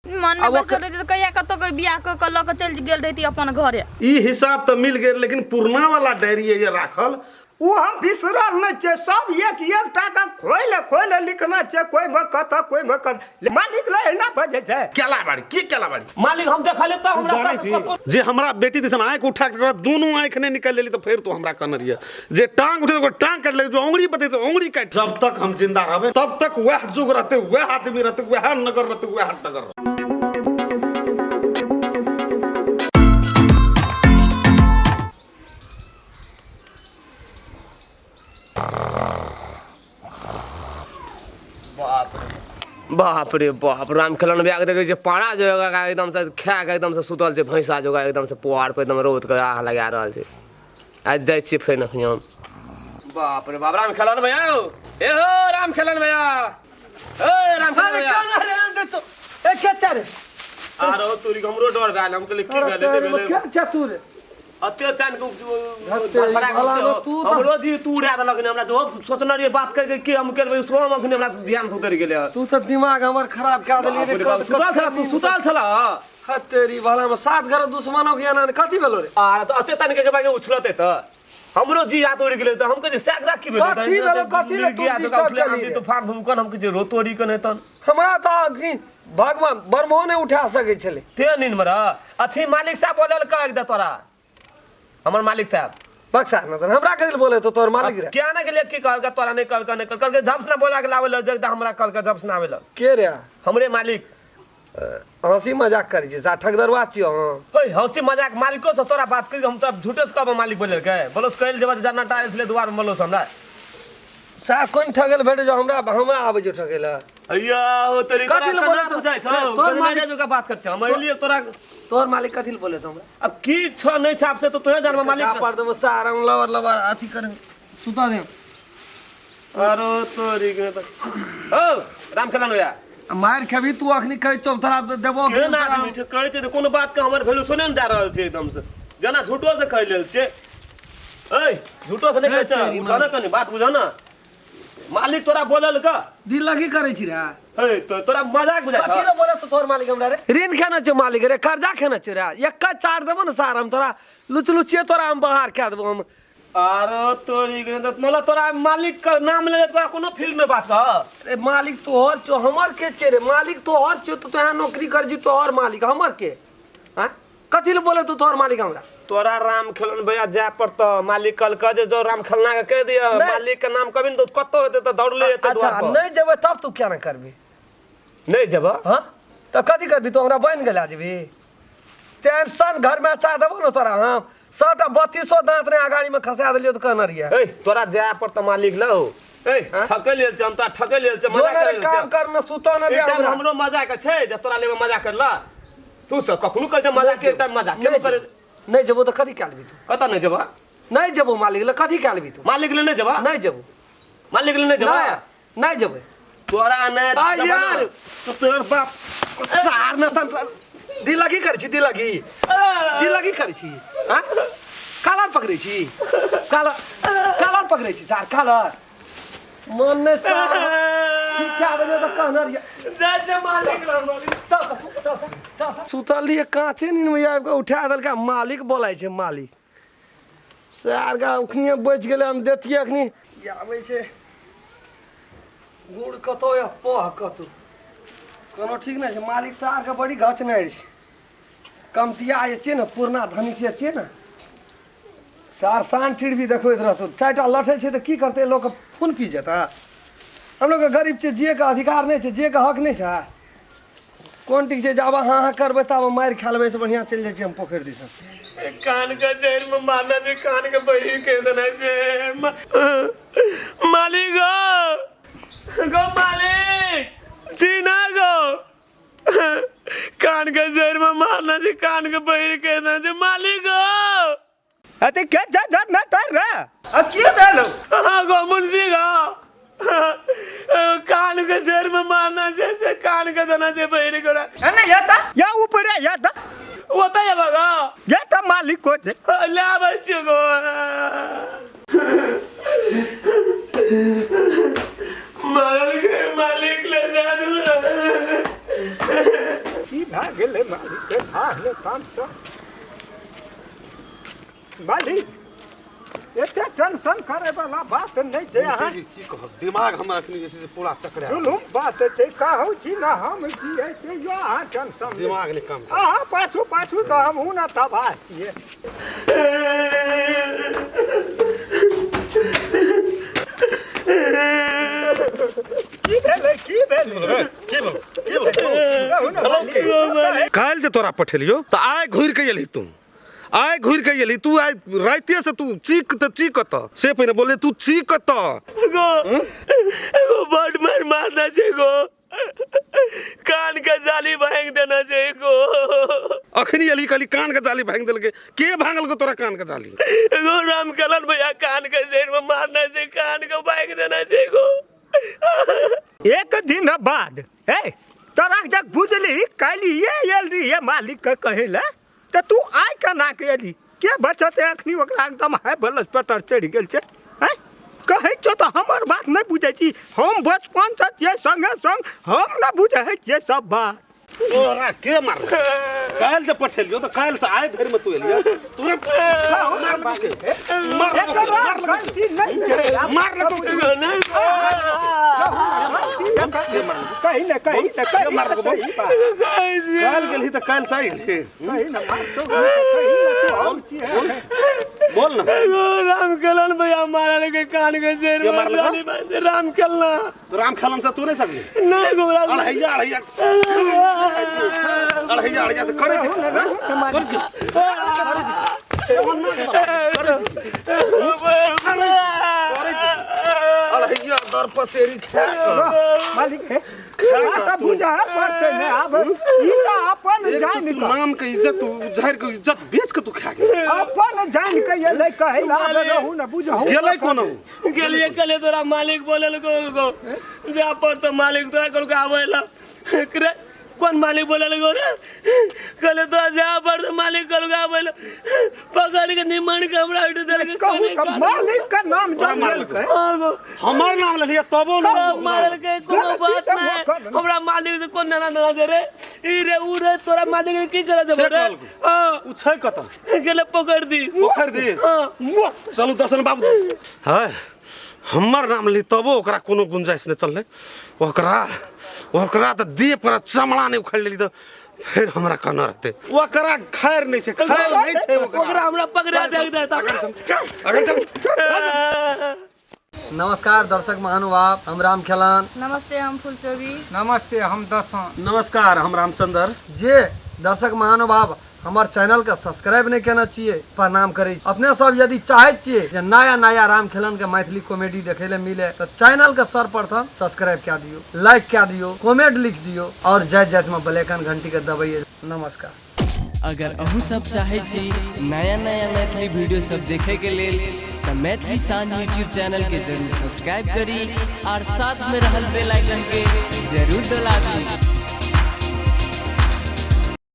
मन में आब बैसल रहती तऽ कहिया कतौ के बियाह कऽ कऽ लऽ कऽ चलि गेल रहती अपन घरे। ई हिसाब तऽ मिल गेल, लेकिन पुरना वाला डायरी ये राखल ओ हम बिसरल नहि छियै, सब एक एक टाका खोलि खोलि लिखना छै, कोइमे कतऽ कोइमे कतऽ। मालिक लए एना बजै छै। केला बाड़ी की केला बाड़ी मालिक हम देखलियै तऽ हमरा जानै साथ छी कतौ जे हमरा बेटी दिसन आँखि उठा के दुनू आँखि नहि निकालि लेली तऽ फेर तू हमरा कहने रहियै, जे टांग उठे ओकर टांग काटि लेली, जे उंगली बतेतै उंगली काटि। जब तक हम जिंदा रहबै तब तक वएह जुग रहतै, वएह आदमी रहतै, वएह नगर रहतै, वएह डगर रहतै। बाप रे बाप, राम खेलन भैया के देखै छियै पारा जो एकदम से खा के एकदम से सुतल छै, भैंसा जोगा एकदम से पुआर पर एकदम रौद के आह लगा रहल छै। आज जाइ छियै फेर अखनी हम। बाप रे बाप, राम खेलन भैया हो, ए हो राम खेलन भैया, ए राम खेलन भैया। ए के चारे आरो तोरी के हमरो डर भेल, हम कहलियै की भेलै नहि भेलै। के चतुर अते चान के हते, धड़फड़ा के भला उठते हो। तू तऽ- हमरो जी तू उड़ा देलक ने हमरा, जो सोचने रहियै बात करके की हम करबै, सो हम अखनी हमरा ध्यान से उतरि गेलै। तू तऽ दिमाग हमर खराब कए देली रे। बाप रे बाप, सुतल छला तू, सुतल छला। तेरी भला में सात घर दुश्मनों के एना कथी भेलो रे? आ तऽ अते तनिक के बागे उछलते तऽ हमरो जी हाथ उड़ि गेलै, तऽ हम कहै सैकरा की भेलै? कथी भेलो, कथी ले तू disturb केलही रे? तूफान भूकन हम कहै रोतोरी के नहि तन हमरा तऽ अखनी भगवान ब्रह्मो नहि उठा सकै छलै। ते नींद में रह। अथी मालिक साहब बोलल कह दे तोरा, हमर मालिक साहब बक्सा न तऽ हमरा कथी ले बोले तो तोहर मालिक रे? क्या ना गेलियै की कहलकै तोरा, नहि कहलकै, नहि कहलकै, झपस ना बोला के लाबै लए जगदा, हमरा कहलकै झपस ना आबै लए। के रे? हमरे मालिक। हंसी मजाक करै छी सा ठकदरवा छियौ हम। ओए हंसी मजाक मालिको से तोरा बात करी, हम तोरा झूठे से कहबो मालिक बोललकै, बोलो से कहल जेबा जाना टाइल छलै दुआर में, बोलो से हमरा सा कोन ठगल भेटे जो हमरा हमरा आबै छौ ठगै लए? अय्या ओ तोरी कथी लए बोलै छौ? बुझाइ छौ? तोहर तोहर मालिक- मालिक का बात कर छ, हम एलियै तोरा। तोहर मालिक कथी लए बोले छौ हमरा? अब की छ नहि छ आब से तो तोहे जानबा मालिक। पर देबो सारा लबर लबर अथी कर सुता दे। अरे तोरी के त ओ राम खेलन भैया मारि खेबी तू अखनी, कहै छौ तोरा देबो। केहन आदमी छै, कहै छै तऽ कोनो बात के हमर वैल्यू सुने ने दए रहल छै एकदम से, जेना झूठो से कहि लेल छै। ऐ झूठो से नहि कहै छै, तेरी उठऽ ने कनि बात बुझऽ ने, मालिक तोरा बोलल का दिल लगी करै छी रे? ऐ तो तोरा मजाक बुझाइ कथी छौ? लए बोले तो तोहर मालिक हमरा रे? ऋण खेने छौ मालिक रे, कर्जा खेने छौ रे? एक चार देबो ने सार हम तोरा लुच लुचिए तोरा हम बाहर कए देबो हम। अरे तोरी के तऽ मतलब तोरा मालिक के नाम लेले तोरा कोनो फील्ड में बात कह। रे मालिक तोहर छौ, हमर के छै रे? मालिक तोहर छौ, तो तोहाँ नौकरी कर छी, तोहर मालिक हमर के? हाँ कथी लए बोले तू तोहर मालिक हमरा? तोरा राम खेलन भैया जाय पड़तौ, मालिक कहलकै जे जो राम खेलना के कहि दिअ नहि। मालिक के नाम कभी ने तऽ कतौ हेतै तऽ दौड़ले एतै अच्छा दुआर पर। नहि जेबै तब तू क्या ना करबी? नहि जेबह? हाँ तऽ कथी करबी तू? हमरा बनि गेला जेबी टेंशन घर में अच्छा देबो ने तोरा हम सबटा बत्तीसो दांत ने अगाड़ी में खसा देलियो तऽ कहने रहियै। ए तोरा जाय पड़तौ मालिक लग। ए ठकै लेल छै, हम तोरा ठकै लेल छै, जो मजाक ने करै लेल काम छै। कर न सुतो न दे एक टाइम हमरा। हमरो मजाक छै जे तोरा लेबै मजाक करला, तू सब कखनो कहै छै मजाक के, एक टाइम मजाक केबो करे। नहि जेबो तऽ कथी कए लेबही तू? कतऽ नहि जेबह? नहि जेबो मालिक लग, कथी कए लेबही तू? मालिक लग नहि जेबह? नहि जेबो। मालिक लग नहि जेबह? नहि, नहि जेबै। तोरा नहि आ जेबह यार। ने, तो तोहर बाप सार न तन दिल लगी करै छी, दिल लगी, दिल लगी करै छी। हाँ कालर पकड़ै छी, कालर, कालर पकड़ै छी सार, कालर मन नहि सार ठीक कए देलियै तऽ कहने रहियै। जाइ छै मालिक लग, मालिक। चल तऽ, चल तऽ, चल तऽ। सुतल रहियै काँचे नींद में आबि कऽ उठा देलकै, मालिक बोलाइ छै मालिक। सार गा अखनिए बचि गेलै, हम देतियै अखनी। आबै छै गुड़ कतौ या पह कतौ, कोनो ठीक नहि छै। मालिक सारके बड़ी घचनारि छै, कमतिया जे छियै ने, पुरना धनिक जे छियै ने सार, शान टीर भी देखबैत रहतौ। चारिटा लठै छै तऽ की करतै लोक, खून पी जेतै? हम लोगके गरीब छै, जियैके अधिकार नहि छै? जियैके हक नहि छै? कोन ठीक छै? जाबऽ हाँ हाँ करबै ताबऽ मारि खा लेबै, से बढ़िआँ चलि जाइ छी हम पोखरि दिसन। कान के जड़ में मारना छै, कान के बहिर के देना छै। मालिक गो, गो मालिक सीना गो, कान के जड़ में मारना छै, कान के बहिर के देना छै मालिक गो। अते के जा जा ना तर रे, आ की भेलो? हाँ गो मुंशी गो, कान के जड़ में मारना छै से कान के देना छै बहिर के। अने या ता या ऊपर या ता ओतऽ जेबा गो? या ता मालिक को छै। ले आबै छियै गो। मारल के मालिक ले जा दू। ई भए गेलै मालिक थाह तामसँ मालिक एते टेंशन करे वाला बात नहीं छै। अहाँ की कहब, दिमाग हमरा अखनी जे छै से पूरा चकरा। सुनू बात छै, कहू छी ना हम छियै तैयो अहाँ टेंशन दिमाग नहि काम। अहाँ पाछू पाछू तऽ हमहूँ ने तबाह छियै। की भेलै की भेलै की भेलै की भेलै? काल्हि जे तोरा पठेलियौ तऽ आइ घुरि के एलही तू, आइ घुरि के एलही तू, आइ रातिए से तू चीक तऽ चीक कतऽ से पहिने बोले तू चीक कतऽ? एगो एगो बड मार मारना छै गो, कान के जाली भांग देना छै गो। अखनी एलही कहली कान के जाली भांग देलकै, के भांगलको तोरा कान के जाली? एगो रामकलन भैया कान के जड़ में मारना छै, कान के भांग देना छै गो। एक दिन बाद हे तोरा जब बुझली काल्हि ये एल रही मालिक के कहै लए तऽ तू आइ केना के एली? के बचत अखनी ओकरा एकदम हाई ब्लड प्रेशर चढ़ि गेल छै। आँय कहै छौ तऽ हमर बात नहि बुझै छी, हम बचपनसँ छियै संगे संग, हम नहि बुझै छियै सब बात। तोरा के मारलक? काल्हि जे पठेलियौ तऽ काल्हि से आइ धरिमे तू एलियै, तोरा मारलक? मारलक? कही ने कही ने कही मारलक? काल्हि गेलही तऽ काल्हि से आइ गेलही? बोल ना। रामखेलन भैया मारल के कान के जेर के मारलक? रामखेलना। तो रामखेलन से तू नहीं सकली? नहीं गोरा अढ़ैया अढ़ैया अढ़ैया अढ़ैया से करे छी अढ़ैया दर पसेरी खा मालिक है खा बुझा पड़तै ने आब ई तऽ अपन जान के नाम के इज्जत उझारि के इज्जत बेच के तू खा गेल। अपन जान के एलै कहै ला आब रहू ने बुझहु गेलै कोनो गेलिए कहले तोरा मालिक बोलल को जा पर तो मालिक तोरा कहलको आबै ला रे कौन मालिक बोलल गो रे? कहले तोरा जा पर तो मालिक कहलको आबै ला, पकड़ के निमन के हमरा उठ देलक। कहू तऽ मालिक के नाम जान लेलकै, हमर नाम लेलियै तबो न मारल के कोनो बात नहीं। हमरा मालिक से कोन नाना नाना रे ई रे ऊ रे तोरा मालिक के की करे जब रे? हां उ छै कत गेले पकड़ दी पकड़ दी। हां चलू दसन बाबू। हां हमर नाम ली तबो ओकरा कोनो गुंजाइश नहीं चललै, ओकरा ओकरा तऽ देह पर चमड़ा नहीं उखाड़ि लेली तऽ फेर हमरा कहना रहतै। ओकरा खैर नहीं छै, खैर नहीं छै ओकरा, हमरा पकड़ा देख दे। अगर चल। नमस्कार दर्शक महानुभाव, हम रामखेलन। नमस्ते, हम फुलचोबी। नमस्ते, हम दसन। नमस्कार, हम रामचंद्र। जे दर्शक महानुभाव हमर चैनल के सब्सक्राइब नहीं केने छियै, प्रणाम करै। अपने सब यदि चाहै छियै जे नया नया रामखेलन के मैथिली कॉमेडी देखै ले मिले तऽ चैनल के सर्वप्रथम सब्सक्राइब कए दियौ, लाइक कए दियौ, कमेंट लिख दियौ और जाइत जाइत में बेल आइकन घंटी के दबैयै। नमस्कार। अगर अहूँ सब चाहे छी नया नया मैथिली वीडियो सब देखे के लेल तऽ मैथिली शान यूट्यूब चैनल के जरूर सब्सक्राइब करी और साथ में रहल बेल आइकन के जरूर दबा दी।